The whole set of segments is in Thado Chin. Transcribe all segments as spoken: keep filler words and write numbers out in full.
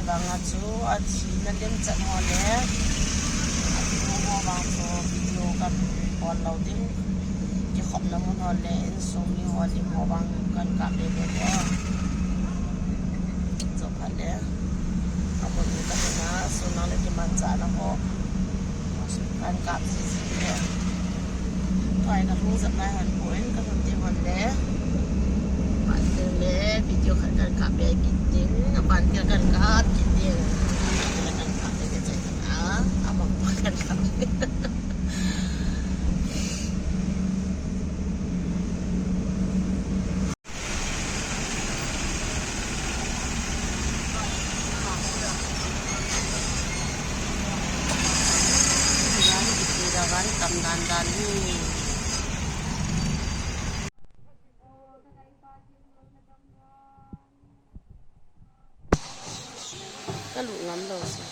Vang a chu a thina lim chan ho le a thu ho vang chu video kan hol lou ding. Kikhopna mun ho le insung mi ho lim ho vang kan kap be be ko. Chu phat le a bul ka na sunang le kimanchahna ho. Kan kap sisi le. Tua hi ka hung jep nai hon poi, ka hung ti hon le. Ban tel le, video khat kan kap be kit ding, ban tel kan kap kit ding. Kan kap be kit ding. Ah, abang pa kan kap. Ka lut ngam lou si.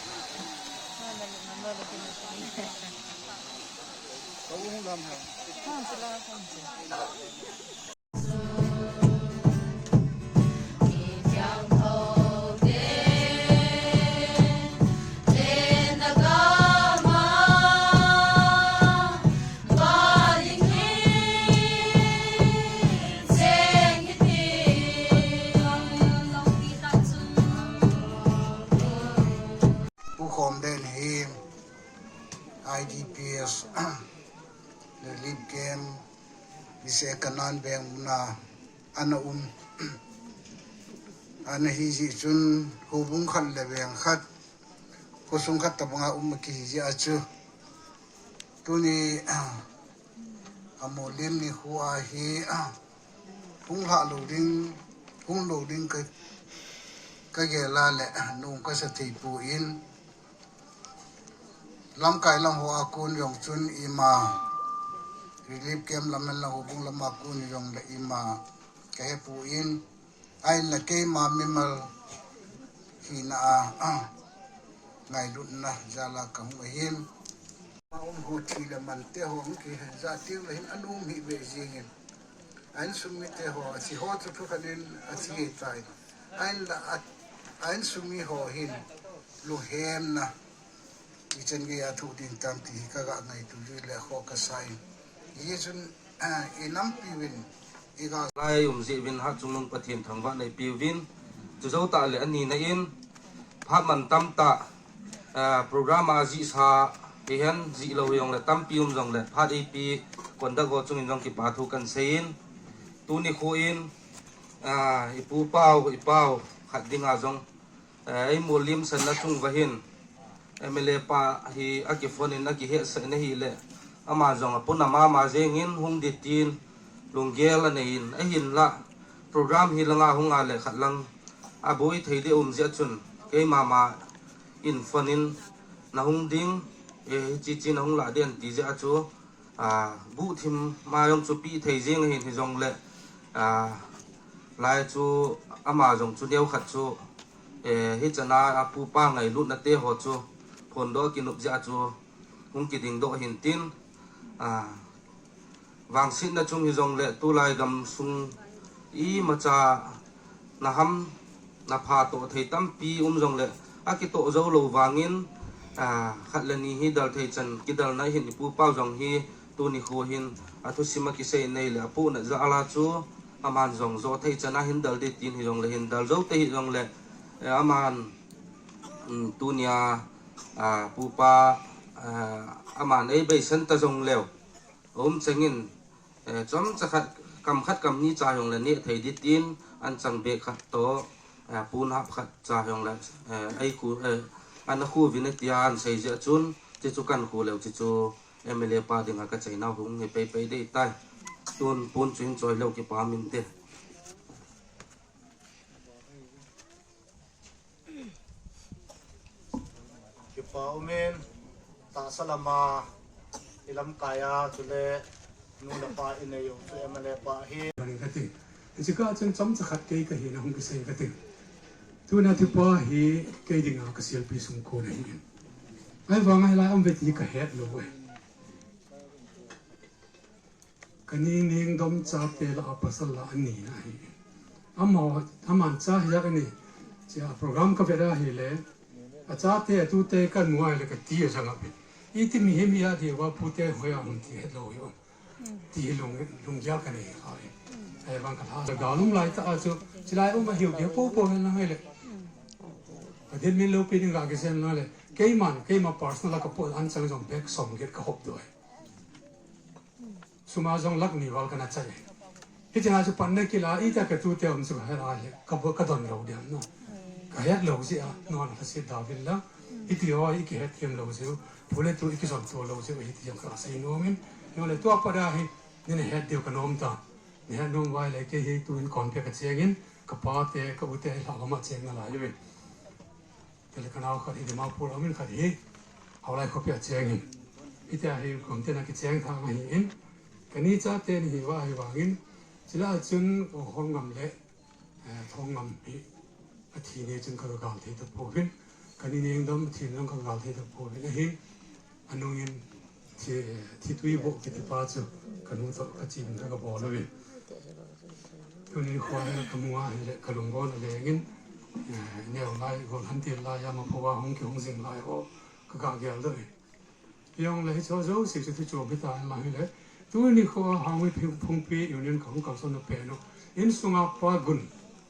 Pu Khomden hi I D P S relief camp, Ise Kanan Veng muna ana um. Ana hi jeh chun houbung khat le veng khat, khosung khat tabanga um kihi jeh a chu. Tuni, a, Amolim nikho a hi, a, hung lha lou ding, hung lou ding ka, ka gel a le, a, nung ka sa thei poi. Lamkai lang ho a kon jong chun ima relief camp lam hen lang houbung lam a kon jong le ima ka he poi. Ahinla keima mimal hina a, a, ngailutna jal a ka hung ahin. Ma um ho thi le man te ho hung kija tiu le hin ana um hi ve jing in. A insung mite ho, a thi ho chu thu khat in a thi tai. Ahinla a, a insung mi ho hin lunghemna. Ichan gei a thoh ding tam ti hi ka ga ngaito jeh le kho ka sa in. Hijeh chun, ah, i nampi uvin, i ga lai um jeh uvin Hatchungnung Pathen thangvahna i pe uvin. Chu jou tah le ani na in, phat man tam tah, ah, program a jihsa hihen, jih lou jong le tampi um jong le, phat eipe conduct ho chung in jong kipa thu kan sei in. Tuni kho in, ah, i pu pau, i pau khat ding a jong, eh, i Amolim sanna chung uva hin, M L A pa hi a kiphone in a kihetsah in ahile, ama jong a puna mama jeng in hung ding tin lunggel a nei in, ahinla program hi langa hung a le khat lang a boi thei ding um jeh chun, keima ma in phone in na hung ding, eh, hichi chi na hung lah ding an ti jeh a chu, a, buh thim ma jong chu pe thei jeng ahin, hijong le, a, lai chu ama jong chu neo khat chu, eh, hichan a a pu pa ngailutna te ho chu phondoh a kinop jeh a chu hung kiding doh hin tin, a, vangsetna chung hijong le tulai gamsung imacha na ham, na pha toh thei tampi um jong le, a kitoh jou lou vangin, a, khat le ni hi dal thei chan kidalna hin i pu pau jong hi tuni kho hin a thusim a kisei nei le a puna jal a chu aman jong jou thei chan a hin dal ding tin hijong le hin dal jou te hijong le, eh, aman, um, tunia, a, pu pa, a, aman ei beisan ta jong leu. A um chengin, eh, chomcha khat, kam khat kam ni cha jong le neh thei ding tin, an chang beh khat toh, eh, pun hap khat cha jong le, eh, ei khu, eh, ana khu vin e tia an sei jeh chun, chuchu kan khu leu chuchu M L A pa dinga ka chaina hung hi pei pei ding tai. Tun pun chu hin choi leu kipa min te. Kipa umin, tahsa lama i lamkai a, chule nu le pa i nei u chu M L A pa hi. Bang kati. Hiche kah chun chomcha khat kei ka hina hung kisei kati. Tuna thupa hi kei dinga ka silpi sung kon ahi. Ahivang a hilai a um ve ti ka het lou e. Ka ni neng dom chate lah a pasal lah a ni na ahi. Ama, aman cha hi jat a ni. Chia program ka vet ahile, achate, atute ka mu ahile ka ti a jang a pi. Iti mihem hi a ti va pute hoi a hung ti het lou hi. Ti hi lung, lunggel ka nei kha hi. Ahivang ka lha, ka lung lai ta a chu, chilai um a hiu ke po po hen lang ahile. Pathen min loupi ding ka kisen lang le. Keiman, keima personal a ka po an chang jong bek som get ka hop doi. Suma jong lakh ni val kana chai. Hichea chu panna kila, ita ka tute um chu ka hela le, ka bo-, ka don lou diam na. Ka het lou jeh a, non ka si da vil la. Hiti ho, i kihet them lou jeh u. Pu le tu i kison to lou jeh u, hiti jong ka sei nom in. Nole tua pat a hi, nina het diu ka nom ta. Ni het nom vai le kei hi tu in kon pe ka cheng in, ka pa te, ka u te hi la ma cheng na lai uvin. Tele ka nao khat hi Dimapur a um in, khat hi Haolai khopi a cheng in. Hitia hi kum tena kicheng thang ahi in. Kani chate ni hi va hi vang in. Chila chun Hongngam le, eh, Thongngam hi athi ni chun ka gal thei ta pouvin. Kani Nengdom athi ni ka gal thei ta pouvin ahi. Anung in thi, thi tui bo kiti pa chu ka nu toh ka chin ka, ka bol uve. Tuni kho hi ka mu a hile ka lunggon a leng in, eh, neo lai, gol han til lai, ama pho a hung ki hung jing lai ho ka, ka gel doi. Hijongle hicho jouse chu thu chom hita in lang hile. Tuni kho a Hangmi Phung-, Phungpi Union ka hung kalson na pen u. Insunga pa gun,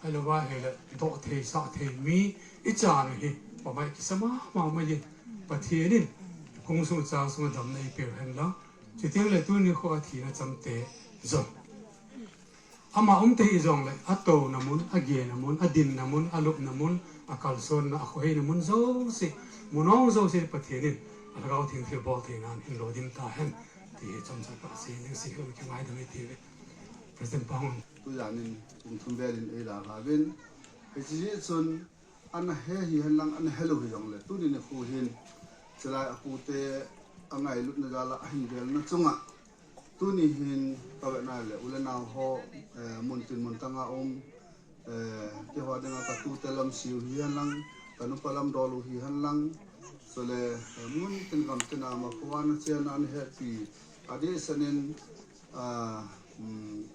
ahilou va hile, doh thei, sah thei mi, i chan u hi, pa mai kisa mama mai in. Pathen in, kung sung chang sung a damna eipeu hen lang. Chuteng le tuni kho a thina cham te jong. Ama um te hi jong le, a touna mun, a gena mun, a dinna mun, a lupna mun, a kalsonna, a khoheina mun jouse, mun ong jouse Pathen in, a Lhagao Theng thilbol theina in lo dim ta hen, ti hi chomcha ka sei ning si hu ki ngai dam e ti ve. President pa hung. Tujan in, kum thum vel in ei la la vin. Hichi chun, Ana he hi hen lang, ana he lou hi jong le, tuni nikho hin, chilai a pute a ngailutna jal a, a hin velna chunga, tuni hin ka vetna le, u le nao ho, eh, mun tin mun tang a um, eh, keiho dinga ka tute lam siu hi hen lang, ka nupa lam dol u hi hen lang, chule, eh, mun tin gam tin a ma phuan a chen an he pi, a di sanin, Ah, um,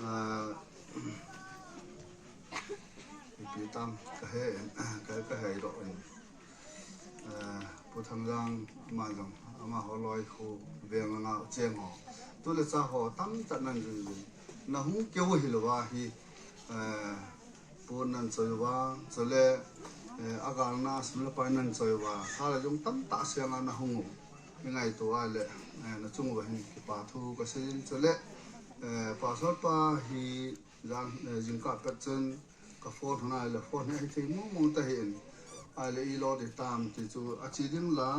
ah, ipi tam ka he, ka, ka he ro in. Ah, Pu Thangjang ama jong, ama ho loi khu veng nga cheng ho. Tu le cha ho tam ta nan ju ju. Na hung keu hi lo wa hi. Ah, Pon nan choi uva, chule, eh, a galna sum le pai nan choi uva, sa le jong tamtah sianga na hung u. I ngaito a le, eh, na chung uva hin kipa thu ka sei in, chule, eh, Pastor pa hi jan, eh, jingkah pet chun ka phone hon a le, phone hi a hi thei mong mong ta hi in. A le i lo de tam ti chu a chi ding la,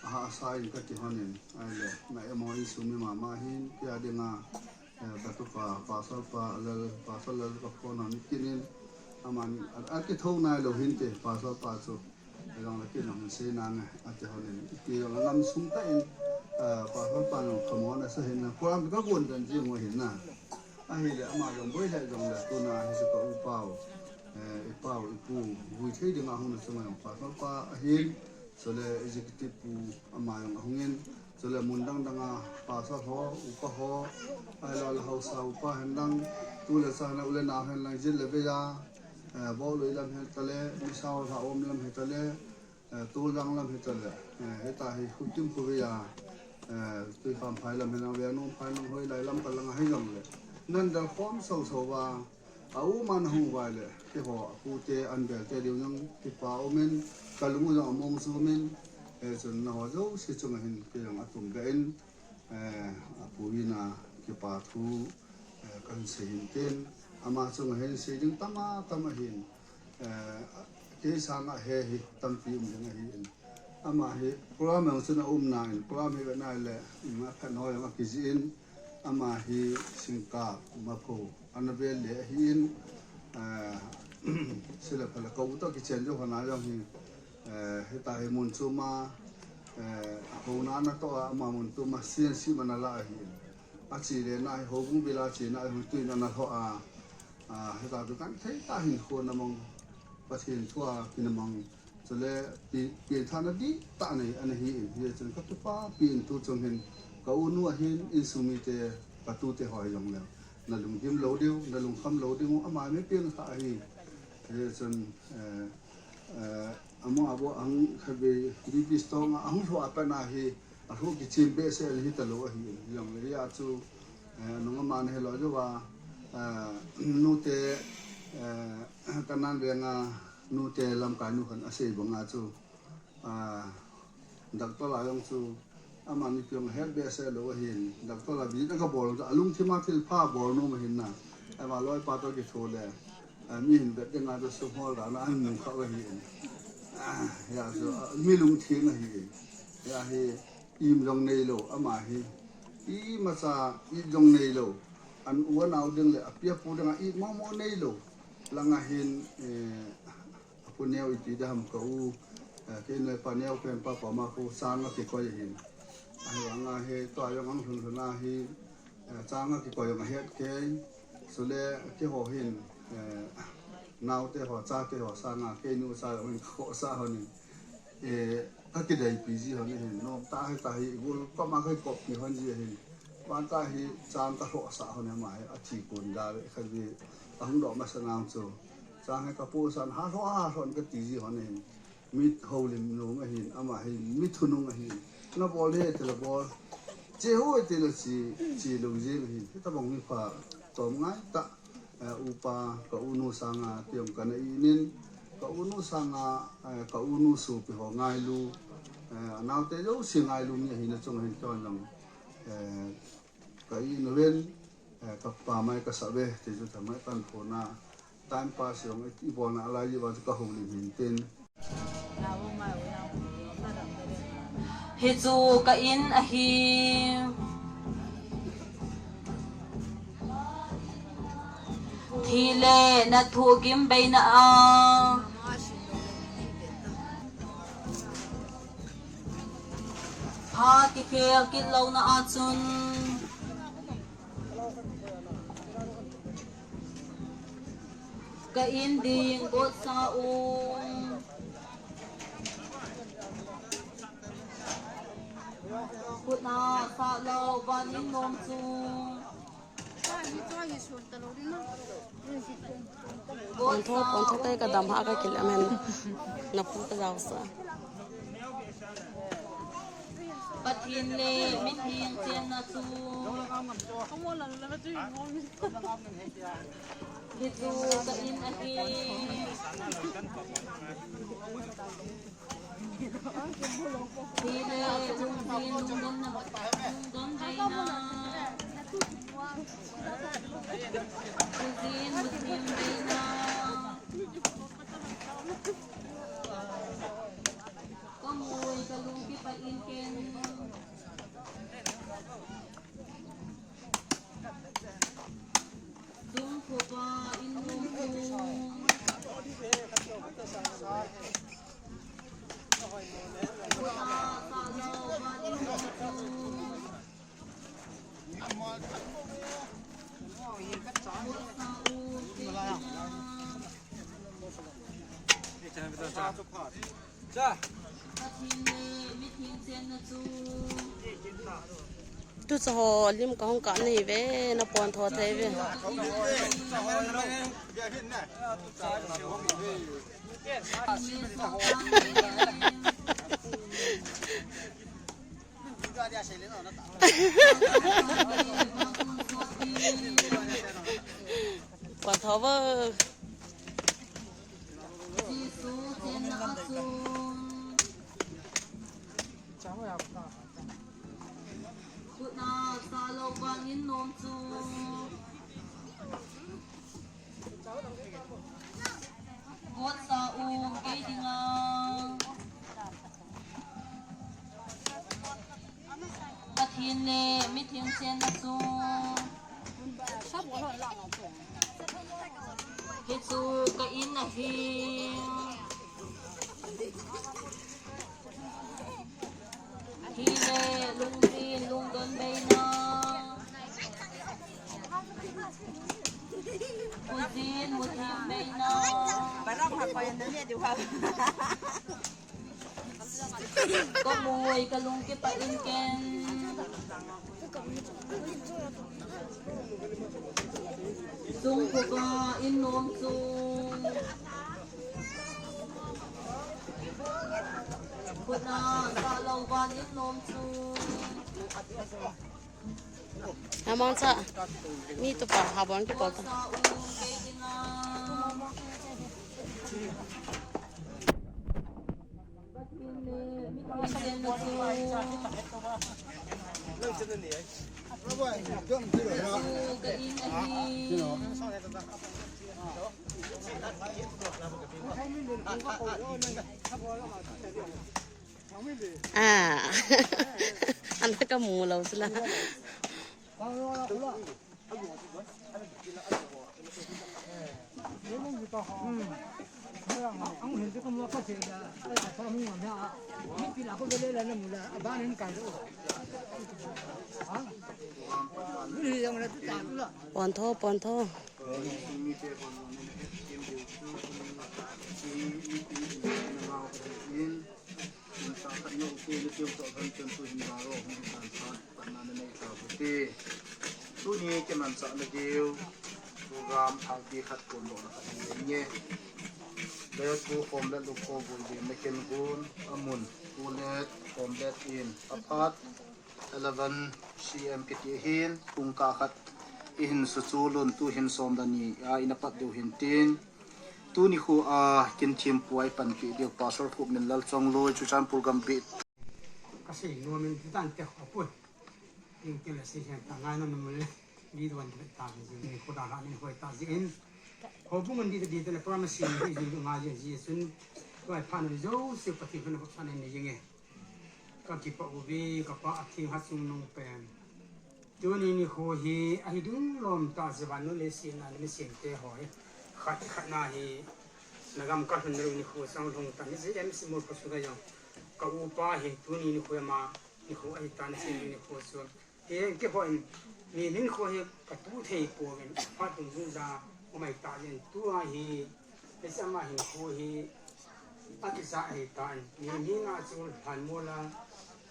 a ha sa in ka ti hon in. A le na emo i sum i mama hin, pia ding a, Eh, ka tupa, Pastor pa, Lal, Pastor Lal ka phone a mi kinin, aman, a, a kithou nai lou hinte, Pastor pa chu. Jong le kin jong sei nange, a ti honin, iti jong le lam sung ta in, eh, Pastor pa jong ka mo na sa hin na, program ka gon dan ji mo hin na. Ahile, ama jong boi le jong le, tuna hi si ka u pau, eh, i pau, i pu, vui thei ding a hung na chunga jong, Pastor pa ahin, Chule executive pu ama jong ahung in, chule mun dang dang a pastor ho, upa ho, ahilou le haosa upa hen lang, tu le cha na u le nao hen lang, jin le vei a, eh, Bawlui lam hen tale, Misao Lhaom lam hen tale, eh, Tuljang lam hen tale, eh, hita hi Hutim khu vei a, eh, Tuikham phai lam hen lang, Vengnom phai lang, hoilai lam ka lang a hi jong le. Nan dal khom so so va, A um a na hung uva le, keiho a pute an bel te diu jong kipa um in, ka lung u jong a mong sum in, eh, chun nangho jouse chunga hin kei jong a tum be in, eh, a pu hin a kipa thu, eh, kan sei hin tin, ama chunga hin sei ding tam a tam ahin, eh, kei sanga he hi tampi um ding ahi in. Ama hi program jong chun a um na in, program hi ve na le, um, a phat ho jong a kiji in, Ama hi singkap, mapho, ana vel le ahin, eh, sila phala ka u toh kichen jo hana jong hi, eh, hita hi mun chuma, eh, hona na toh a ama mun chuma sian si mana la ahin. A chi le na hi ho bung bila chi na hi tui na na ho a, a, hita tu kan thei ta hin ho na mong Pathen thu a kin na mong Chule pi, pi thana di ta nei ana hi in, hi chun ka tupa pi in tu chung hin ka u nu ahin insung mite ka tute ho jong le. Na lunggim lou diu, na lungkham lou diu, ama mi peng kha ahi. Hichun, eh, eh, amo abo ang khabe, B B Stone a ang lhou a pan ahi, alhou kichim behseh ahi talou ahi. Jongle hia chu, eh, nung ama na helou jou va, eh, nute, eh, kanan venga nute lamkai nu khan asei banga chu, ah, doctor la jong chu, amani piong het behseh lou ahin, doctor la visit aga bol chu, alungthim a thil pha bol nom ahin na. Ama loipa toh kitho le, ah, mi hin vet dinga chu sum hol dan a ahin nung kha ahin. Ah, hia chu, ah, mi lungthim ahin. Hia hi, im jong neilou, ama hi. Imacha, it jong neilou. An u anao ding le, api apu dinga it momo neilou. Langa hin, eh, Apu neo iti ding ham ka u, eh, kei noi pa neo pen pa koma khu chang akikoi ahin. Ahivanga hi, tua jong ang lhun lhun a hi, eh, chang akikoi jong ahet kei. Chule keiho hin, eh, naote ho, chate ho sanga, kei nu cha jong hin ka khohsah hon in. Eh, ka kideipi ji hon ahin. Nom tah hi, tah hi, igol koma ka kikoppi hon ji ahin. Vanta hi chang ka lhohsah hon e, ama hi athi kon da ve kha ve. Ahung doh masa nang chu. Chang hi ka pusan ha lhoh, ha lhoh in ka ti ji hon ahin. Mi houlim nom ahin, ama hi mi thunung ahin. Na bol hi tila bol. Che ho tila che, che lou jeng ahin. Hitabang mi pha tom ngai tah. Eh, upa, ka unu sanga, tiang kana inin, ka unu sanga, eh, ka unu sopi ho ngailu, eh, anaote jouse ngailu mi ahina chunga hin keihon jong, eh, ka inu ven, eh, ka pa mai ka sah ve, ti chu thamai kan phone a, time pass jong i bolna alai ji va chu ka houlim hin tin. Hichu ka in ahi. Thi le na thuhgim beina a, pha kikhel kit louna a chun, ka in ding gotsa u. Khut na sah lou van in nom chu. Pon tho, pon tho te ka dam ha ka kil amen. Na pu ka jao sa. Pathen le mitheng chenna chu. Hichu ka in ahi. Thi le lungdon na, lungdon beina. Khojin muthim beina. Ka moi ka lung kipah in ken. Dung khupa in lung kung. Khupa sa lo pa in lung kung. Khupa sa u te na. Tu cha ho lim ka hung kah nahi ve, na pon tho thei ve. Pon tho ve. Khut na sa lo vangin nom chu. Gotsa u kei dinga. Pathen le mitheng chenna chu. Hichu ka in ahi. Thi le lungdon, lungdon beina. Khojin muthim beina. Ka moi ka lung kipah in ken. Chung khuka in nom chu. Khutna sa lo van in nom chu. Amang cha. Mi tu pa habon ki pol ta. Ah. Anta ka mu lo sila. Pon tho, pon tho. Tuni kimanchahna diu program thangpi khat kondohna khat hi inge. Let pu khom let lukho bul din na ken gun amun pu let khom let in aphat eleven C M kiti hin pungkah khat ihin suchu lun tu hin som dan ni a ina pat diu hin tin. Tuni khu a kin thim puai panpi diu Pastor Khupminlal Chongloi Churachandpur Gambih. Ka sei nuam in ti tan te kho pun. Ning te la sei hian ta ngai na mun le. Ni duan te ta ni jing ni kho da la ni hoi ta jing in. Kho bu ngan di te di te le promise ni jing nga jing ji sun. Koi pha na jo se pa ti na pa sa ni jing e. Ka kipa uve, ka pa a thing ha chung nung pen. Tuni nikho hi, ahi ding lom ta se vannoi leiset a ni sim te ho hi. Khat khat na hi, na gam ka hlun reu nikho sang hlung ta ni se M C mol ko su da jong. Ka upa hi, tuni nikho ma, nikho ahi ta ni sim nikho su. Hi, ke ho in, ni nikho hi, ka tu thei ko vin, pa tung jun ja, umai ta jin tu a hi, Hiche ama hinkho hi, akicha ahitan, mi, mi nga chu lhan mol a,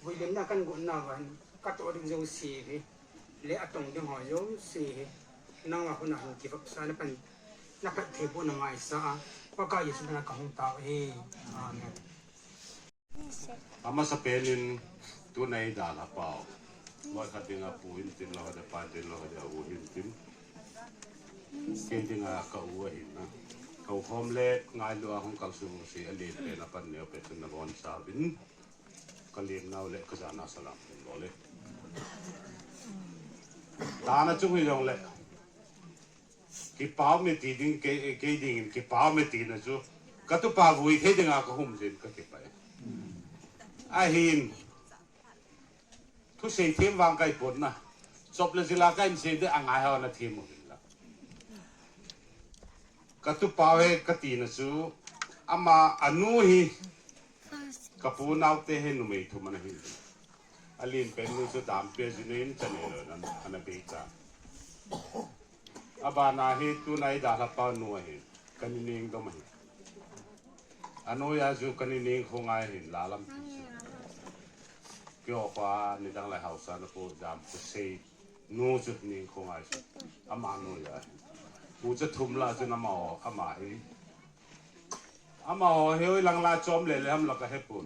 vuilimna kan gon na van, ka toh ding jouse hi, le atong ding ho jouse hi, nang a huna hin kivapsa na pan, na phatthei boh na ngaisah a, Pakai Jesu mina ka hung tao hi. Amen. Amasapen in tuna i dalha pau. Loi khat dinga pu hin tin, loi khat dinga pa hin tin, loi khat dinga u hin tin. Kei dinga ka u ahin na. Ka u khom le ngailu a hung kal sung si a len pen a pan neo pen chun na bon sa vin. Ka len nau le ka jana salam hin lo le. Tana chung hi jong le. Kipau me ti ding, kei, kei dingin kipau me tina chu. Ka tupa vui thei dinga ka hum jin ka kipah e. Ahin. Thusei them vang kai pon na. Chop le jila kai sei de angai ho na them u hin la. Ka tupa he ka tina chu. Ama anu hi. Ka pu naute hi numei thum ana hi. Alen pen nu chu Dampi a jin in chane lo nan ana bei ta. Abana hi tuna i dalha pa nu ahi. Ka ni ning dom ahi. Anoi a chu ka ni ning khongai hin lalam ti chu. Kio pa ni dang lai hausa na pu dam pu sei nu chu ning khongai chu. Ama noi ahi. Pu chu thum la chu na ma o ama hi. Amaho hoi lang la chom le le ham la ka he pon.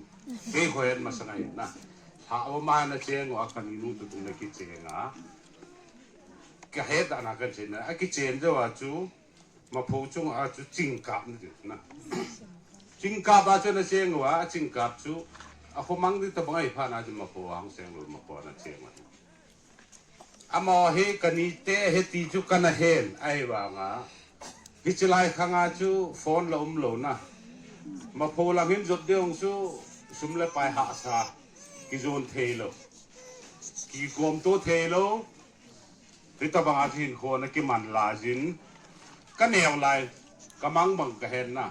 Kei hoi an masang ai na. Ha o ma na cheng o a ka ni nu tu tung na kicheng a. Ka he ta na kan chen na. A kichen jo a chu. Ma pho chung a chu chingkap ni na. Chingkap a chu na cheng o a chingkap chu. A khomang di ta bang ai pha na chu ma pho ang cheng lo ma pho na cheng o. Amaho hi ka ni te he ti chu ka na hen, ahi vanga. Hichi lai khanga chu phone la um lo na. Ma pho lang hin jot ding chu sum le pai hahsa. Kijon thei lo. Kikom to thei lo. Hita banga chu hin kho na kiman la jin. Ka neo lai. Ka mang bang ka hen na.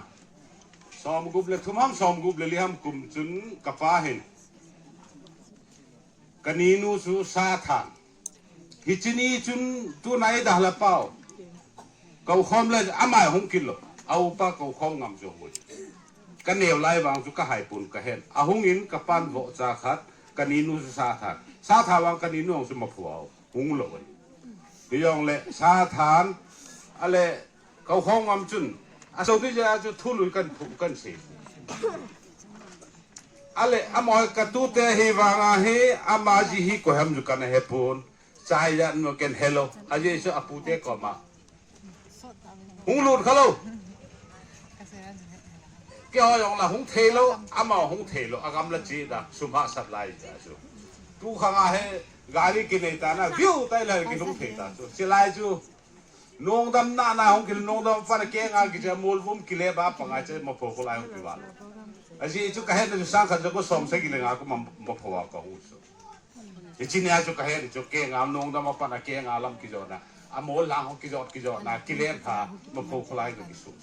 Som gup le thum ham som gup le li ham kum chun ka pa hin. Ka ni nu chu sa thang. Hichi ni chun tuna i dalha pau. Ka u khom le ama hung kilo. A upa ka u khom ngam jo hoi. Ka neo lai vang chu ka hai pun ka hen. A hung in ka pan vo cha khat. Ka ni nu chu sa thang. Sa thang vang ka ni nu chu ma phuau. Hung lou ahi. Hijongle, Sathan, ale, kau khong ngam chun, asou ti ja chu thului kan phu, kan sei. Ale, amaho ka tute hi vang ahi, ama ji hi koi ham ju kana hepon. Chai jan mo ken hello. Ajeh chu apute koma. Hung lut kha lou. Keiho jong la hung thei lou, amaho hung thei lou, agamla che da, sum hahsat lai ja chu. Tu khang a hi, gari kinei ta na, view tai la kilung thei ta chu. Chilai chu, nungdam na na hung kil nungdam pa na keng a kicha mol vum kile ba pa ngai che ma pho ko lai hung kival. Ajeh chu ka het na chu sang khat ja ko som sagi le nga ko ma, ma pho a ka hu chu. Hiche nia chu ka het chu keng a nungdam a pa na keng a lam kijot na. Amol lang ho kijot kijot na, kile pha, ma pho ko lai ko kisu.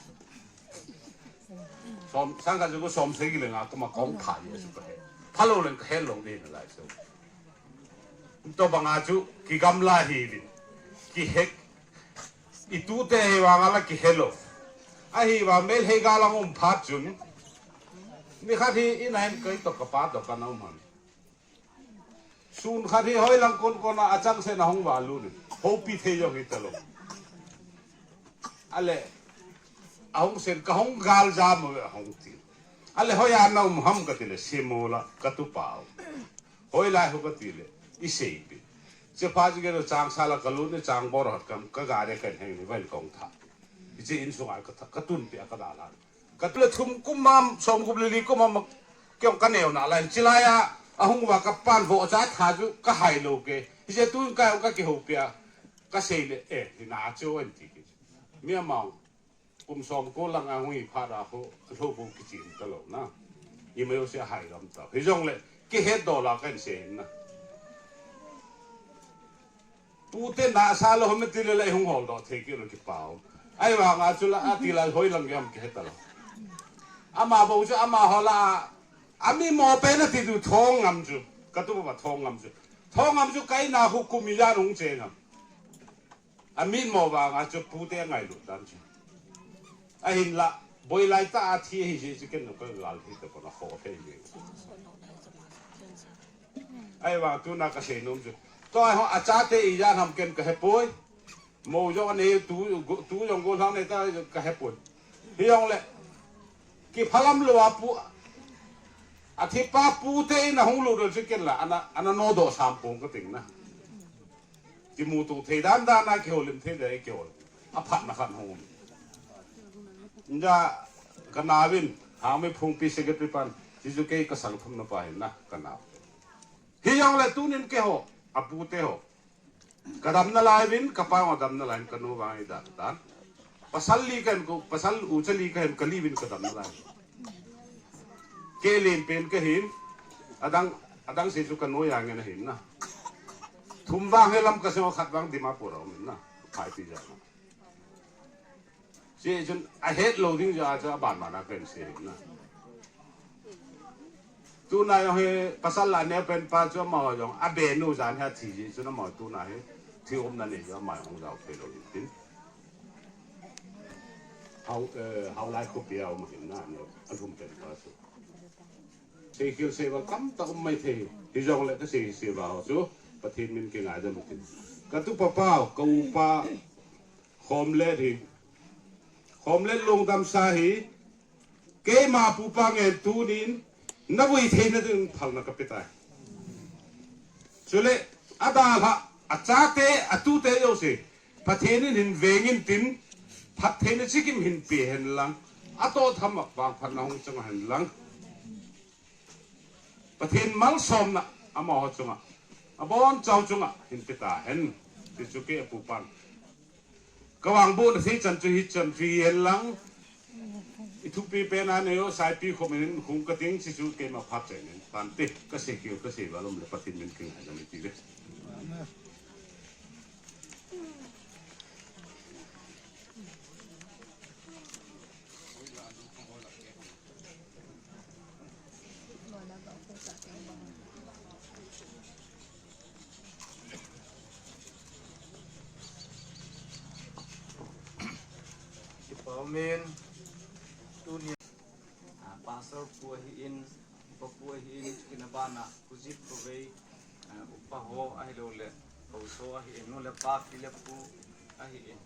Som, sang khat ja ko som sagi le nga ko ma kong pha ye chu ka het. Phalou leng ka het lou de na lai chu. Tobang a chu kigamla hi vin. Kihek. I tute hi vang a la kihe lou. Ahivang mel hei ga lang um phat chun. Nikhat hi in a hin kei toh ka pa toh kana um han. Sun khat hi hoi lang kon kon a, achang sen a hung valut in. Houpi thei jong hi ta lou. Ale, ahung sen ka hung gal ja mo ahung ti. Ale hoi a na um ham ka ti le, Simol a ka tu pau. Hoilai ho ka ti le, i sei pi. Che pha ji ge lo chang sa la ka lut ni chang bor hat kam ka ga de kan heng ni van kong tha. Hiche in sunga ka tha, ka tun pi a ka da la. Ka tu le thum kum mam, som kum le li kum mam, kei ka neo na lai. Chilai a, ahung va ka pan vo cha tha chu ka hai lou ke. Hiche tun ka, ka kihoupi a, ka sei le, eh, hi na chu an ti ke. Mi amau. Kum som ko lang a hung hi phat a ho, lou bou kichim ta lou na. I mai u se hai lam ta. Hijongle, kihet doh la kan sei na. Pute na sa lou hom ti le la hung hol doh thei kei lou kipau. Ahivang a chu la a ti la hoi lang yam kihet ta lou. Ama bou chu ama ho la, ami mo pe na ti tu thong ngam chu. Ka tu pa thong ngam chu. Thong ngam chu kai na hu kum i jan hung che ngam. Amin mo vang a chu pute ngailut dan chu. Ahinla, boi lai ta a thi hi je chu ken no ka gal hi ta ko na ho thei le. Ahivang tuna ka sei nom chu. Tua ho a chate i jan ham ken ka hepoi. Mo jong anei tu, tu jong golhang nei ta ka hepoi. Hijongle, kiphalam lou a pu, a thi pa pute in ahung lut dol chu ken la, ana, ana nodoh sam pong ka ting na. Kimuto thei dan dan a kihoulim thei dan a kihou. Aphatna khat hung. Nja ka nao vin, Hangmeiphungpi secretary pan, hichu kei ka sang thum na pa hin na, ka nao. Hijongle tunin keiho, apute ho. Ka dam nalai vin, ka pa ho dam nalai vin, ka nu vang i dan dan. Pasal li ka hin ko, pasal u cha li ka hin ka li vin ka dam nalai. Kei len pen ka hin, adang, adang se chu ka nu ya ngen ahin na. Thum vang he lam ka se khat vang Dimapur a um in na. Phai pi ja na. Hiche chun ahet lou ding ja chu aban ban a ka hin se ahin na. Tuna jong hi pasal la neo pen pa chu amaho jong abenu jan hi athi ji chun amaho tuna hi thi umna nei chu amaho hung jao thei lou ding tin. Hao, eh, Haolai khopi a um ahin na, neo alhum pen pa chu. Seikhel seival tamtah um mai thei. Hijongle ka sei, seival ho chu Pathen min kingaidam u tin. Ka tupa pa, ka upa, Khomlet hi. Khomlet Lungdamsa hi. Keima pupa ngen tunin, na vui theina ding phalna ka pe tai. Chule, adalha, achate, atute jouse. Pathen in hin vengin tin, phattheina chikim hin pe hen lang, atoh tham a vangphatna hung chang hen lang. Pathen malsomna amaho chunga, abonchau chunga hin pe ta hen, ti chu kei apupan. Ka vangbohna thei chan chu hichan chu hi hen lang, i thupi pen a nei o, saipi khom in hung ka ting, chi chu keima phat chai nen, tante, ka sei keu, ka sei valom le Pathen min kingaidam ti ve. Kipa umin, tuni, ah, Pastor pu ahin, upa pu ahin, kina bana, Kujip Khovei, ah, upa ho ahilou le, Hausa ahi in, nu le pa, pi le pu ahi in.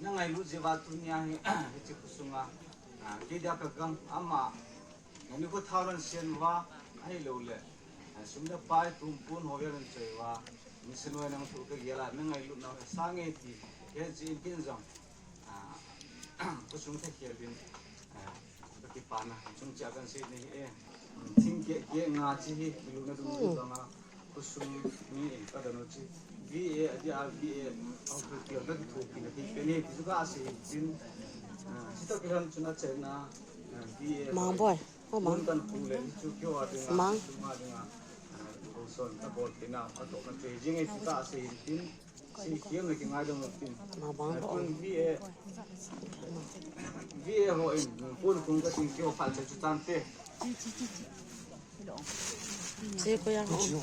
Na ngailut jeh uva tunia hi, hiche khosunga, ah, kei dia ka gam ama, na nikho thao nan siam uva, ahilou le, ah, sum le pai tumpun ho vel nan choi uva, mission hoi nang thu ka gel a, na ngailut nau he sang e ti, he chi in kin jong, ah, khosung tha khel din, ah, ka kipana, chung chia kan sei ni e, thing ke, ke nga chi hi, kilu na dum dum nga, Khosung mi in ka danu chi. V A, a dia V A, ang tu tiang ka tu ki na ti pe ni, ti chu ka sei tin. Ah, chi to ki han chu na chen na, ah, V A. Mang boy, oh, mang. Kan pu le chu kyo a ding a, mang. Chu ma ding a. Ah, ko son ka bol tin a, ka to ka che jing e chu ka sei tin. Si kiam le ki ngai dong tin. Ma bang. Ah, bo. Tun V A, V A ho in, pun kung ka tin kyo pha che chu tan te. Che ko ya ham.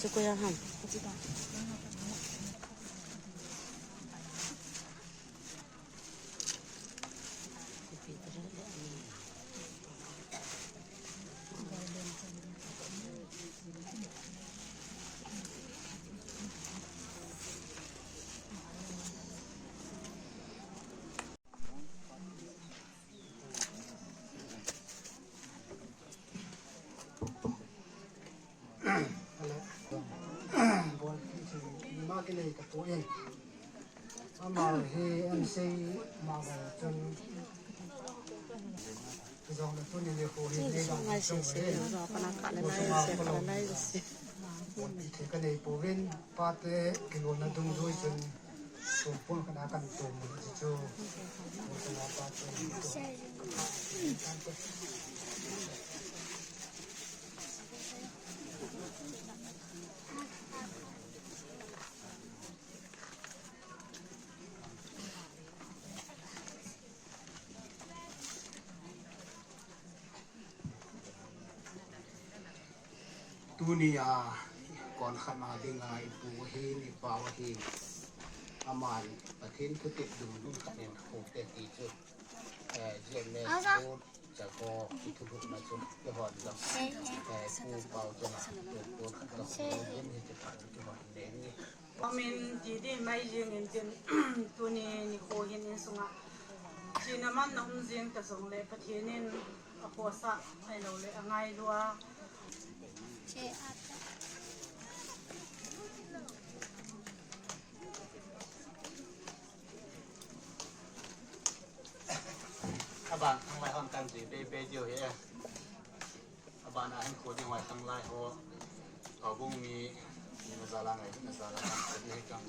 Che ko ya ham. Ama hi M C ma ba chun. Jong le tuni le ko hi nei dang ngai se se, jo pa na ka le nai se, ka le nai se. Ko ti the ka nei pouvin, pate kilona dungjui chun, tumpun ka na kan tum ji chu. Ko sa na pate. Tuni a kon khat na ding a i pu hin i pau hin aman Pathen thutep dungdung khat in khote ti chu, eh, G M S Road, Chako, i thulhuhna chu kihon jong, eh, pu pau chunga, pu khat jong, pu hin hi chu phat chu kihon le ni. Amin ti di mai jing in tin, tuni nikho hin insunga thina manna um jing ta jong le Pathen in a khosa ahilou le a ngailua. Aban thang lai hon kan ji pe pe diu hi. Abana hin kho ding vai tang lai ho. Houbung mi, mi na jala ngai, na jala ngai, ni kang.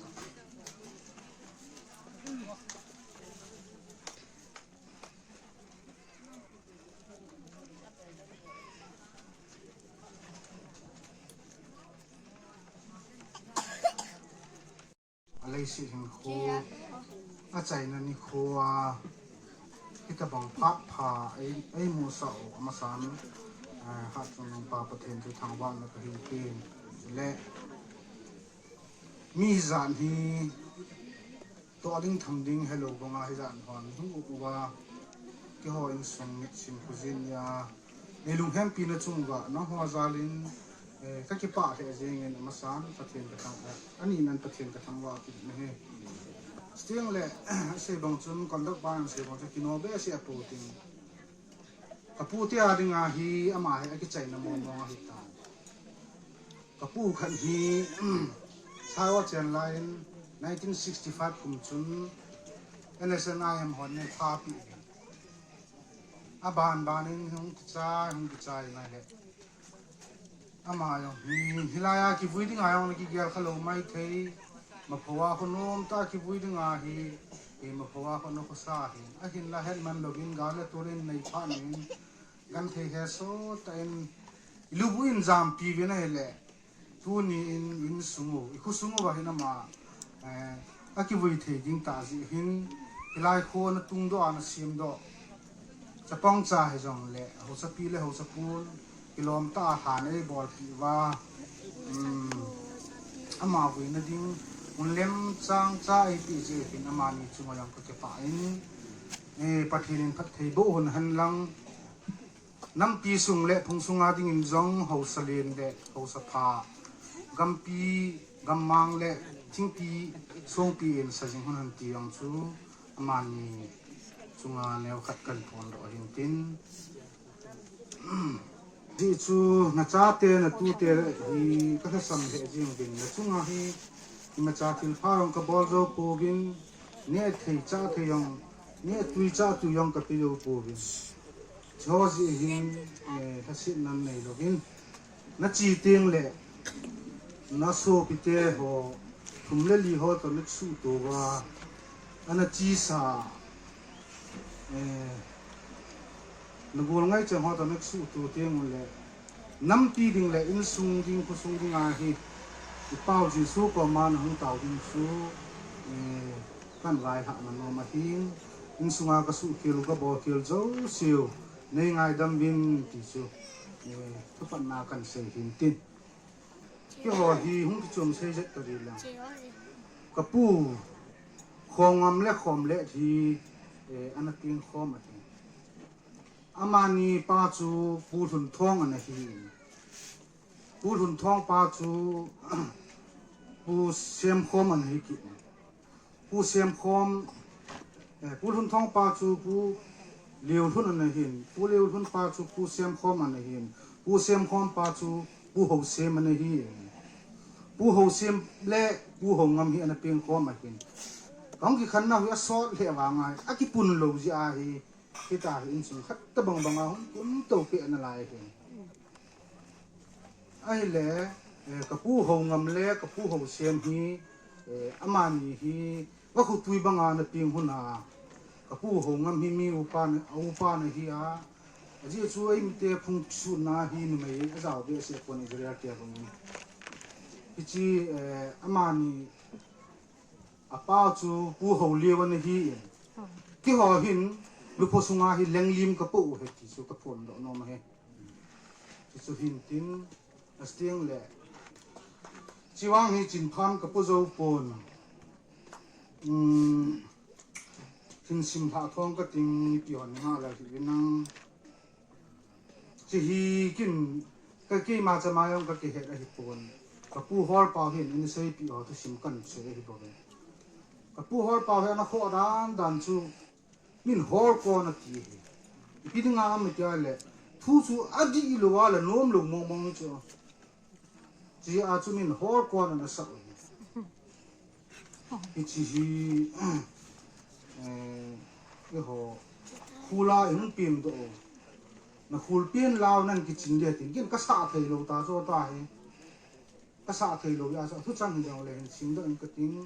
A leiset hinkho, a chaina nikho a, hitabang phat pha ei, ei musah u amasan, eh, Hatchungnung Pa Pathen chu thangvahna kahin pen. Le, mi hijat hi, toh ding tham ding helou banga hijat hon hung up uva, keiho insung mitsim khojin nia, Ei lunghempina chung uva, nangho jal in, eh, ka kipah lheh jeng in amasan, Pathen ka thang, eh, ani nan Pathen ka thangvah kit nahi. Still le, sei bang chun, conduct pa in sei bang chun, kino behseh a pu tin. Ka pu tia ding ahi, ama hi, a kichaina mong mong ahi ta. Ka pu khat hi, Saiwa chen lai in, nineteen sixty-five kum chun, N S N I M hon ne tha pi. A ban ban in hung kichai, hung kichai ngai le. Ama jong hi, hilai a kivui ding a jong le kigel kha lou mai thei. Maphowa kho nom ta kivui ding ahi, hi Maphowa kho na khosa hi. Ahinla het man lou vin gal le tol in nei pha in. Genthei he so ta in, i lubu in jampi vin ahile. Tuni in, insung u, i khosung uva hin ama, eh, a kivui thei ding tah jeh hin, hilai kho ana tungdoh, ana semdoh. Chapang cha hijong le, haosapi le haosapu, kilom tah a lhan eibolpeh uva. Um, ama vuina ding, mun lem chang cha eipeh jeh hin amani chunga jong ka kipah in, eh, Pathen in phatthei boh un hen lang, Nampi sung le phung sunga dingin jong haosa len le haosa pha, gampi Gammang le thingpi songpi in sa jing hon han ti ang chu amani chunga neo khat kan phon lo hin tin. Di chu na chate na tute hi ka thasam he jing din na chunga hi ima cha thil pha rong ka bol zo po gin ne thei cha thei yong ne tui cha tui yong ka pi zo po gin. Cho ji hin eh, hasit nan nei lo gin. Na chi ting le na sopite ho thum le li ho to nek su to va ana chi sa eh, na gol ngai chang ho to nek su to ting le nampi ding le insung ding khosung ding a hi i pau Jesu ko ma na hung tau ding su eh, kan vai ha na no ma hin insunga ka su kil ka bo kil jo siu nei ngai dam vin ti su eh, ka pan na kan sei hin tin. Keiho hi hung kichom sei jet ka ri lang. Ka pu khom ngam le khom le hi eh, ana ting khom a hi. Amani pa chu Pu Hlun Thong ana hi. Pu Hlun Thong pa chu Pu Sem Khom ana hi ki. Pu Sem Khom eh, Pu Hlun Thong pa chu Pu Liu Hlun ana hin, Pu Liu Hlun pa chu Pu Sem Khom ana hin, Pu Sem Khom pa chu Pu Ho Sem ana hi. Pu Ho Sem le Pu Ho Ngam hi ana peng khom a hin. Kong ki khan na hu a sot le wa ngai, a ki pun lo ji a hi, kita hi insung khat ta bang bang a hung kum to pe ana lai hin. Ahile eh, ka pu Ho Ngam le ka pu Ho Sem hi eh, amani hi ka khu tui banga na ping hun a ka pu Ho Ngam hi mi upa na upa na hi a aji chu ei mi te phung su na hi ni mai a jao be se kon Israel te hung hi chi eh, amani a pa chu pu Ho Liu na hi in ki ho hin lu pho sunga hi leng lim ka po he ti chu ka phon lo no ma he. Chu hin tin a stiang le. Chiwang hi chin phan ka pu zo pon. Um, hin sim ha thong ka ting ni pi hon nga la hi nang. Chi hi kin ka ki ma cha ma yong ka ki he la hi pon. Ka pu hol pa hin in sei pi ho tu sim kan se hi bo. Ka pu hol pa he na kho dan dan chu Min hol kon a ti hi. Ipi dinga mi tia le. Thu chu a di lo a le nom lo mong mong chu. Chi a chu min hol kon a na sa. Hi chi hi. Eh, i ho. Khula in pim do. Na khul pin lau nan ki chin le tin kin ka sa thei lo ta cho ta hi. Ka sa thei lo ya sa thu chang hi jong le hin sim do in ka ting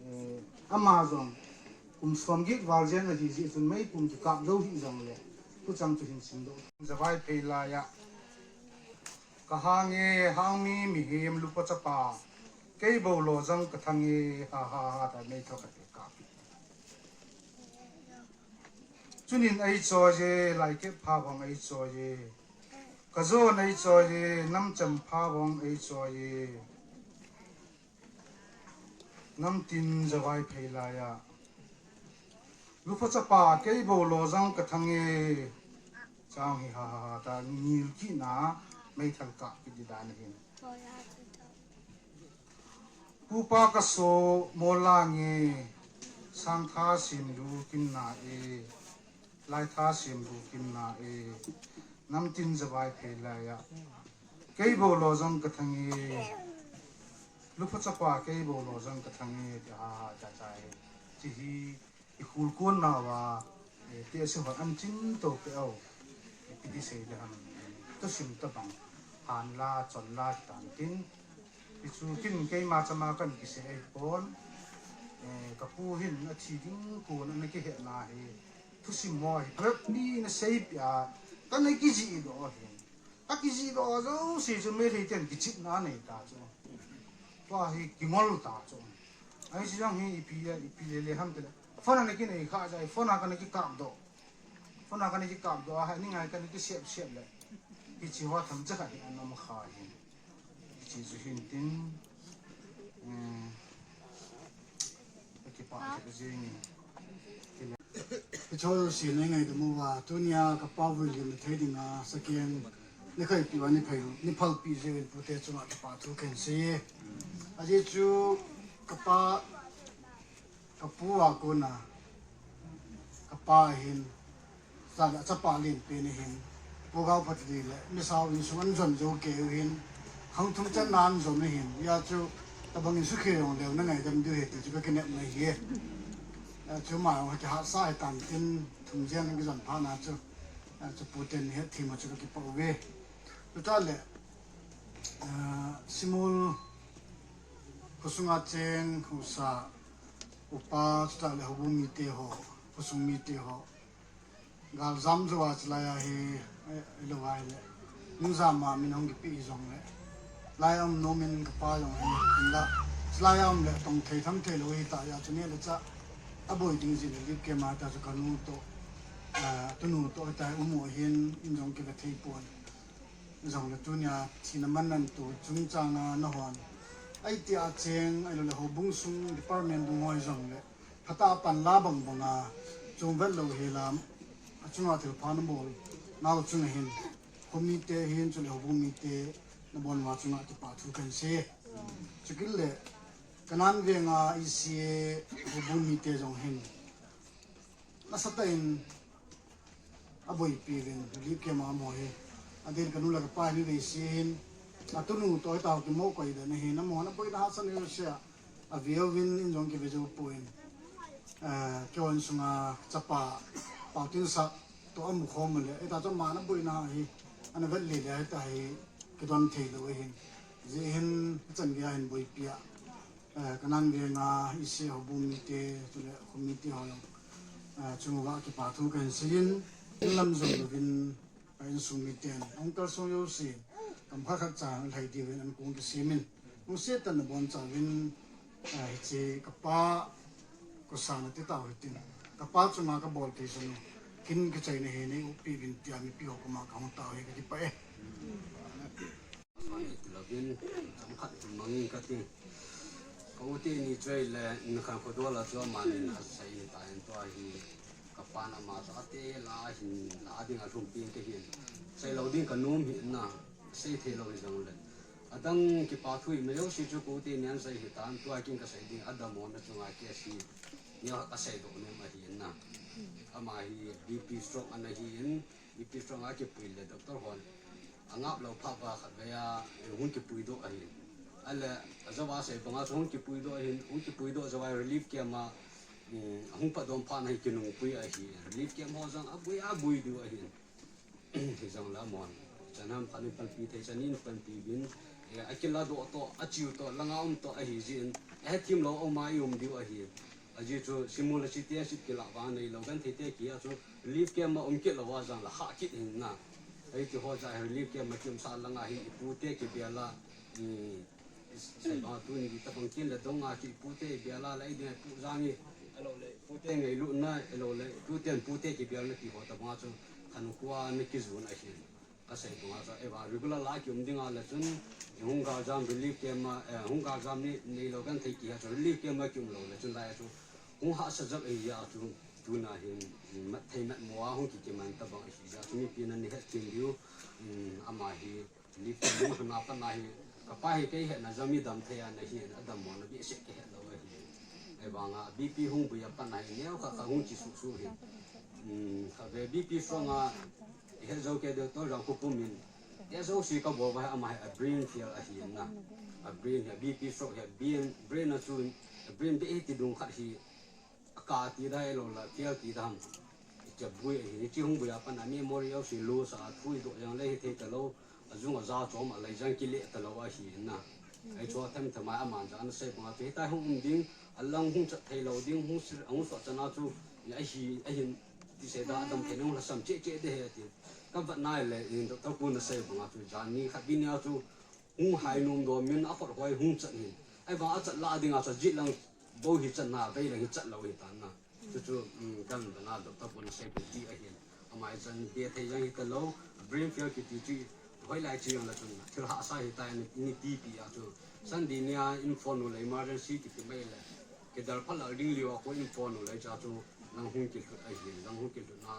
eh, ama jong kum som git val jen a hi ji chun mei kum ki kap lo hi jong le thu chang chu hin sim do. Zavai phei la ya ka hang e hang mi mi him lu pa cha pa kei bo lo jang ka thang e ha ha ha ta mei tho ka te ka pi. Chunin ei choi e lai ke pha bang ei choi e. Ka zo nei choi e, nam cham pha bong ei choi e. Nam tin zavai phei lai a. Lu pha cha pa kei bo lo jang ka thang e. Chang hi ha ha ha ta ngil ki na mei thal ka ki di dan hin. Pu pa ka so mo la nge sang tha sim lu kin na e. Lai tha sim bu kim na e. Nam tin zavai phei lai a. Kei bo lo jong ka thang e. Lu pha cha pa kei bo lo jong ka thang e. Ti ha ha cha cha e. Chi hi i khul kon na wa. E, ti a si hon an chin to pe au. E, pi ti sei le han. Tu sim ta bang. Han la, chon la, tan tin. Hi chu kin keima chama kan kisei pon. Eh, ka pu hin a thi ding kon ana kihe na hi. Thusim ho hi prep ni na sei pia. Kana kiji do hi. Ka kiji do jo si chu me thei ten kichit na nei ta chu. Tua hi kingol ta chu. Ai si jong hi ipi le, ipi le le ham te le. Phone ana kinei kha jai, phone a kana kikap do. Phone a kana kikap do a, hai ni ngai kana kisep sep le. Hi chi ho tham cha kha hi anom kha hi. Chi chu hin tin, eh, ka kipa ka jing in. Ka chol si nei ngai da mu va, tunia ka pa vui lim thei ding a, second, Ni kaipi uva ni phal, ni phalpi jeh uvin pute chunga kipa thu kahin sei e. Ajeh chu kapa, kapu a kona kapa hin, chule achapa lenpen ahin, Pu Gaophatli le Misao insung ahin jon jou kei u ahin, khang thum channa ahin jon u ahin, hijeh chun tabang in sukhi jong leu na ngaidam diu ahi ti chu kakinepna ahi e. Chuma jong kihatsa ahitan tin, thum jen ana kijon phat na chu, chu puten hethem a chu kakipah uve. Chutah le, ah, Shimul khosunga cheng haosa upa, chutah le houbung mite ho, khosung mite ho, galjam jou a chulai a hi, eh, ahilou ahile, nungjam a min hung kipeh hijongle, lai a um nom in kapa jong hin, hinla, chulai a um le tong thei tham thei lou ahitah jeh chun neh le chah aboi ding jeh le Relief Camp a hita chu kanu toh, ah, tunu toh hita um u ahin, in jong kive thei pon. Jongle tunia thina man nan to chungchang a nahon, aiti a cheng, ahiloule houbung sung department dung ho hijongle, phatah a panla bang banga chom vet lou hela, achunga thilpha nabol nau chunga hin, khomite hin, chule houbung mite nabon uva chunga kipa thu kahin sei. Chukit le, Kanan Venga E C A houbung mite jong hin, nasatah in aboipi uvin, Relief Camp a um ho hi. Adeh in kanu le kapa hi mi veise ahin, atunu toh hita ho kimo koi dan ahin, amahon aboina hahsatna jouse a ave uvin, in jong kive jou poi. Eh, keiho insunga chapa Paotinsah toh amu khom u le, hita chu aman aboina hi ana vet le le hita hi kidon thei lou ahin. Hijeh hin, hichan geiya hin boipi a, eh, Kanan Venga E C A houbung mite, chule khomite ho jong, eh, chunguva kipa thu kahin seiyin, in lam jong louvin, eh, insung miten hung kalsong jouse, kam khat khat cha lhai diuvin ankong kisemin, lungset tah in nabonchauvin, eh, hiche kapa, kosana ti tau hitin, kapa chunga kabol thei sanu, kin kichaina hi nei upi uvin tia mipi ho koma kahung tao hi kakipah e. Louvin, chomkhat hin mangin kati. Ka u teni chu ahile, in khankho dol a chu amanin asei in ahitai, tua hi kapan ama chu ate la hin la dinga lhumpi in kahin. Seilou ding kanom hi na, sei theilou hijongle, adang kipa thu ima jouse chu ka u teni asei ahitan, tua kin kasei ding, adammo na chunga case hi, nia kaseidoh nom ahi na. Ama hi B P stroke ana hin, B P stroke a kipui le doctor hon angap lou phat uva khatvei a, eh, hung kipuidoh ahi. Ahile, ajouva sei banga chu hung kipuidoh ahin, hung kipuidoh jouva Relief Camp a, um, ahung patdoh phat na hi kinungpui ahi. Relief Camp ho jong aboi aboi diu ahi. Hijongle amahon chan ham khat in panpi thei chan in panpi uvin, eh, akiladoh toh, achiu toh, langa um toh ahi jeh in, ahethem lou a um a i um diu ahi. Ajeh chu Shimul a C T S kilah vang neilou genthei te kihi a chu Relief Camp a um kit lou a jongle hah kit hin na. Hiti ho jeh a Relief Camp a kiumsah langa hi ipute kibel a, um, sei banga tuni tabang kin le dong a chu ipute ibel a, la idin a ipu jang hi, ahiloule ipute ngailutna, ahiloule tuten pute kibelna ti ho tabanga chu khankho a ana kijun ahin. Kasei banga chu, eiva regular la kium dinga le chun, hung galjam Relief Camp a, eh, hung galjam ni neilou genthei kihi a chu Relief Camp a kium lou le chun lai a chu hung hahsa jep ahi a chu, tuna hin, mat thei mat mo a hung kikiman tabang ahi jeh a chu mipin ana hetchet diu, um, ama hi Relief Camp hung lhun a pat na hi, kapa hi kei hetna jeh a mi dam thei a ana hin, adammo na behseh kihet lou ahi. Ahivanga B P hung boi a pat na hi, neokha kha hung chi suhsuh hi. Um, khatvei B P stroke a, ihet jou kei diu, Doctor Jangkhopum in, test jouse kabol uva hi ama hi a brain fail ahi na. A brain hi, B P stroke hi, brain, brain a chu, a brain beh hi ti dung khat hi, akah ti da hilou le, fail ti da ham. Ichep boi ahi, hiche hung boi a pat na memory jouse loss a, thudoh jong le hithei talou, ajung aja chom a lei jong kile talou ahi na. Hichu themthem a aman jong ana sei banga chu hitia hung um ding, alang hung chat thei lou ding, hung sir, hung sot chan a chu, ahi, ahin, ti sei da, adam thei nung lhasam cheh cheh ding ahi ati. Kavet na le, in doctor pu na sei banga chu, jan ni khat bini a chu, hung hai nom domin, akhut hoi hung chat hin. Ahivang achat lah dinga chu, ajit lang bou hi chat na, vei lang hi chat lou hitan na. Chuchu, um, kavet na doctor pu na sei pu ti ahin. Ama hi chan be thei jong hitalou, brain fail kiti chu, hoilai chu jong le chun, thil hahsa hitai ni, ni tipi a chu. Sunday nia in phone u le emergency kiti mai le. Kidal phat lou ding lou a koi in phone u le cha chu, nang hung kilhut ahin, nang hung kilhut na.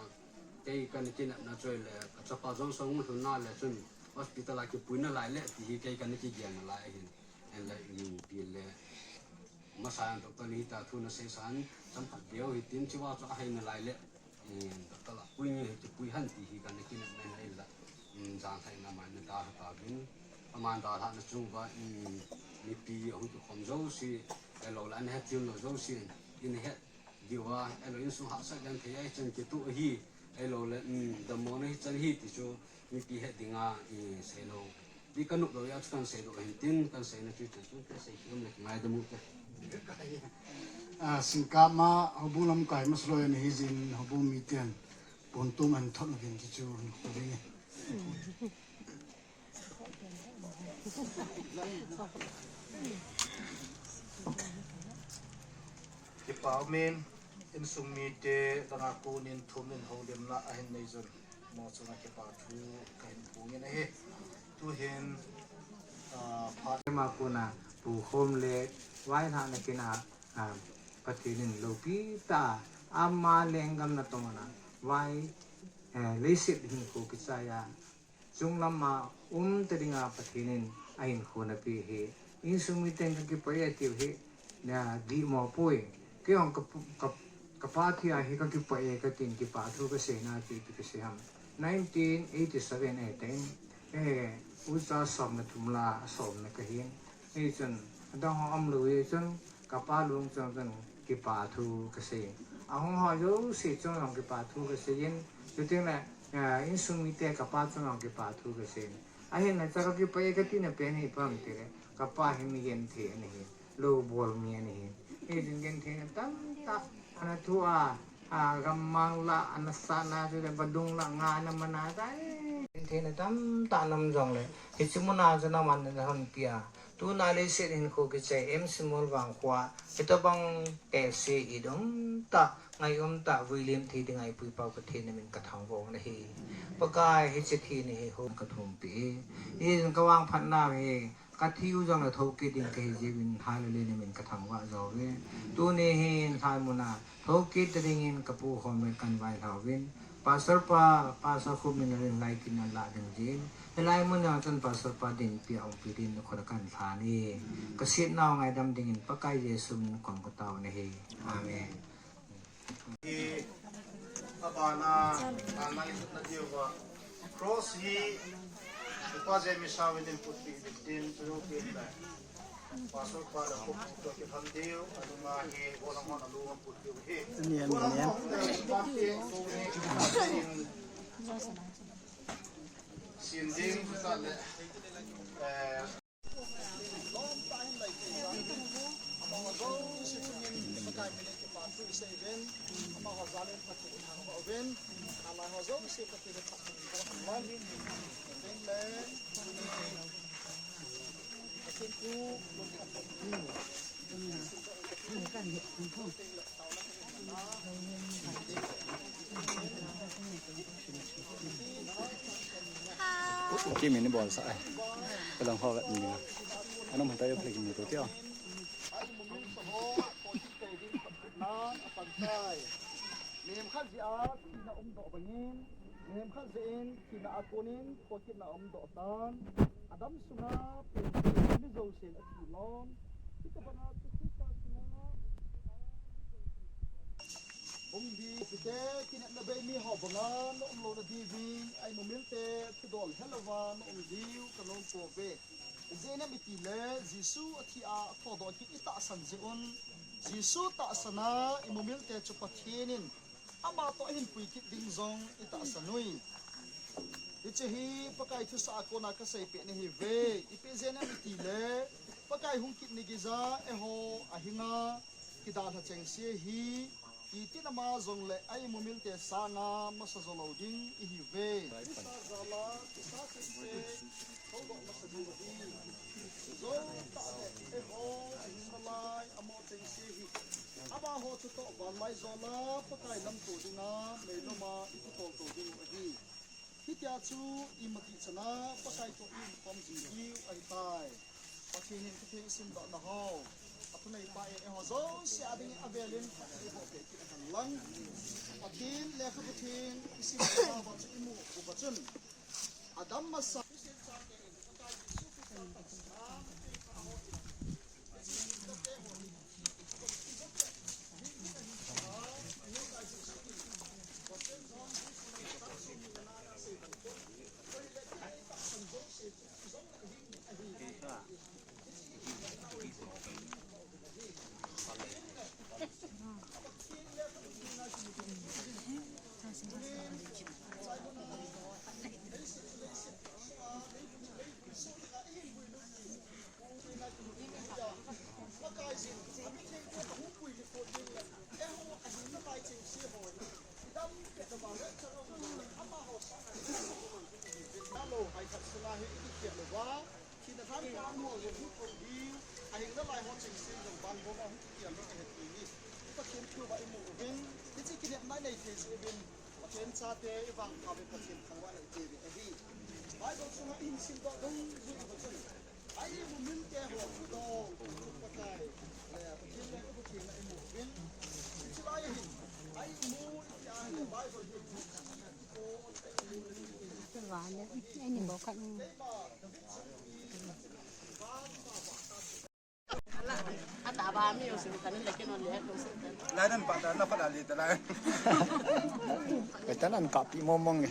Kei kana kinepna chu ahile, kachapa Johnson hung lhun na le chun, Hospital a kipuina lai le ti hi kei kana kigel nalai ahin. Ahinla, um, pi le. Masa doctor ni ta thu nasei san, chomkhat beu hitin, chua chu ahai nalai le. Um, doctor la pui ni hi kipui hen ti hi kana kinep mai ahinla. Um, jan thai na mai na dalha tauvin. Aman dalhahna chung uva, um, mipi ahung kikhom jouse, ahilou le ana het them lou jouse, ina het diu a, ahilou insung hahsat genthei a hichan kituh ahi, ahilou le, um, dammo na hichan ahi ti chu mipi het ding a, i, seilou. Di kanop lou a chu kan seidoh ahin tin, kan seina chu hichan chu, ka sei ki um le ngaidam u te. Ah, Singkam a, houbung lamkai masa loi ana hijin, houbung miten, pon tum an thot na vin ti chu, houbung e. Kipa umin, insung mite, danga konin thumin houlimna ahin nei jun. Mo chunga kipa thu kahin phongin ahi. Tuhin, ah, phat. Kema kona, pukhom le, vailhahna kina, ah, Pathen in loupi tah a, ama lenggam natong a, vai, eh, leiset hinkho kichai a, chunglam a um ta dinga Pathen in ahinkho napeh hi, insung miten kakipah e atiu hi, na dihmo poi. Kei jong ka, ka, kapa thi a hi kakipah e katin kipa thu kasei na ti, ti kasei ham. Nineteen eighty seven e, ten, eh, ucha som le thum la som na kahin. Hichun, adang ho umlou hichun, kapa lung chun chun kipa thu kasei. Ahung ho jouse chun jong kipa thu kasei in, chuteng le, eh, insung mite kapa chun jong kipa thu kasei in. Ahinla cha kakipah e katina pen hi ipi ham tile, kapa hi mi genthei ana hi, lou bol mi ana hi. Hichun gentheina tamtah ana thu a, a, gammang la ana sahna, chule vadung la nga ana mana tai. Gentheina tamtah ana um jongle, hiche muna chun aman ana honpeh a. Tuna leiset hinkho kichai M C Molvang khoa, hitobang tehse idom tah, ngai um tah, vuilim thei dinga eipui pau Pathen namin kathangvah u ahi. Pakai hiche thina hi hou kathum peh e. Hijeh in kavangphat nau hi, kathi u jongle thoukit ding kahi jeh uvin Hallelujah namin kathangvah jo uve. Tuni hin lhai muna, thoukit ta dingin kapu khom le kahin vailhah uvin. Pastor pa, Pastor Khupmin ahin lhai kit na lah ding jeh in. Hilai mun jong chun Pastor pa dinpi a umpi din khut a kahin lhan e. Kasetnau ngaidam dingin Pakai Jesu min kom katao nahi. Amen. Hi, abana, ana ijotna diuva. Cross hi, Upa James Sauvin in putpeh ding tin, chu kit le. Pastor pa le kop to kiphan diu, anunga hi, golang hon alung put diu hi. Amen, amen. Golang hon le, pa ke, ko ni, sin ding, chu ta le, eh, Ki min ni bol sa ai. Ka lang ho vet ni. Anam hata yo plek ni to tia. Mihem khat jeh a thina umdoh bangin, mihem khat jeh in thina a konin thokitna umdoh tan. Adam sunga pen mi jousen athi lon. Hitabanga chu Christa sunga Bung bi kite kinepna bei mi ho banga na um lona diuvin, a imu milte thudol helouva na um diu ka nom pouve. Ijeh inem itile, Jesu athi a athodoh kit i tahsan jeh un, Jesu tahsan a imu milte chu Pathen in ama toh ahin pui kit ding jong i tahsan ui. Hiche hi Pakai thusah a kona ka seipeh nahiuve. Ipi jeh inem itile, Pakai hung kit ni geija eiho ahinga kidalha chengse hi, itin ama jongle a imu milte sanga masa jo lou ding ihiuve. Kisa jala, kisa sese, thoudoh masa ding ahi. Jou tah le, eiho, ahing nalai, amaho chengse hi. Amaho chutoh vanlaijol a, Pakai lamto dinga, meilom a, i kitol to ding u ahi. Hitia chu imatih chana Pakai toh i umkhom jing diu ahitai. Pathen in Thutheng i simdohna ho athunei pa in eiho jouse a dingin avel in phatthei eiboh peh kit hen lang. Pathen lekhabu theng i simdohna uva chu i mu uva chun, Adam masa Pathen thu ba i mu uvin, hiche kinepna i nei thei jeh uvin, Pathen chate i vangpha uvin Pathen thangvahna i pe uvin ahi. Bible sunga i hin simdoh dungjuiya i mu chun, a imu minte ho thudol, Pakai, le Pathen le ka Pathen na i mu uvin, hiche lai a hin, a imu i ti a hin, Bible hi Lai dan pa ta na pa da le ta lai. Ka ta nan ka pi mong mong e.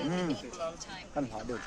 Hmm. Kan hla deu.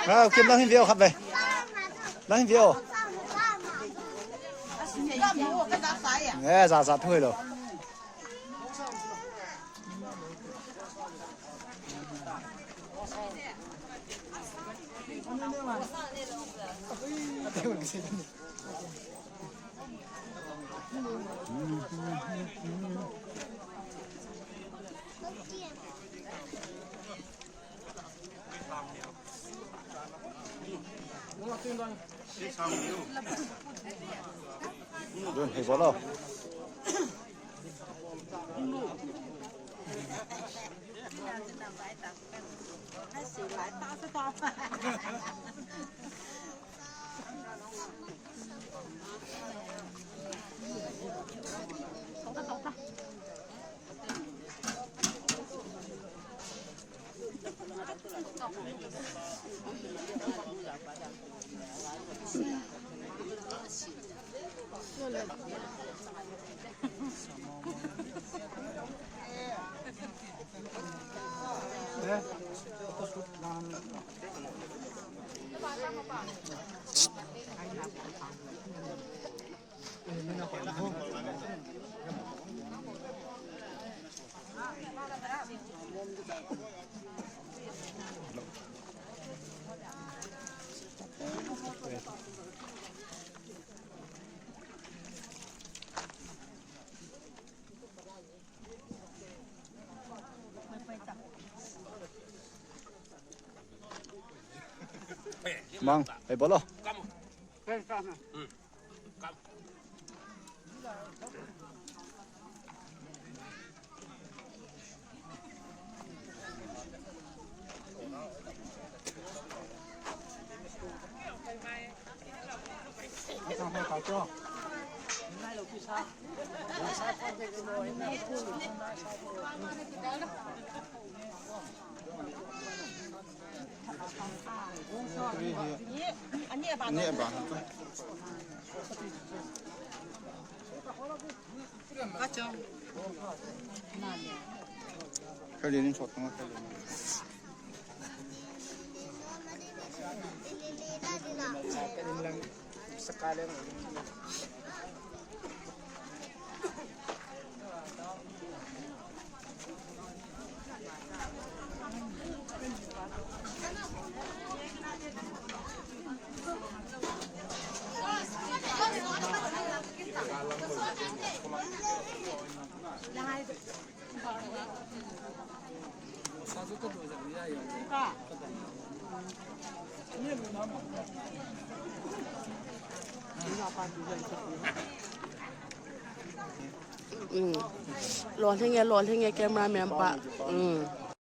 Ah, okay, nang hin ve o khat ve. Nang hin ve o. Eh, za za thoi lo. Dun, hei, bolo. Mang, hei bolo. Ani ba. Kali ni sot tanga kali. Lo lhinge, lo lhinge, cameraman pa.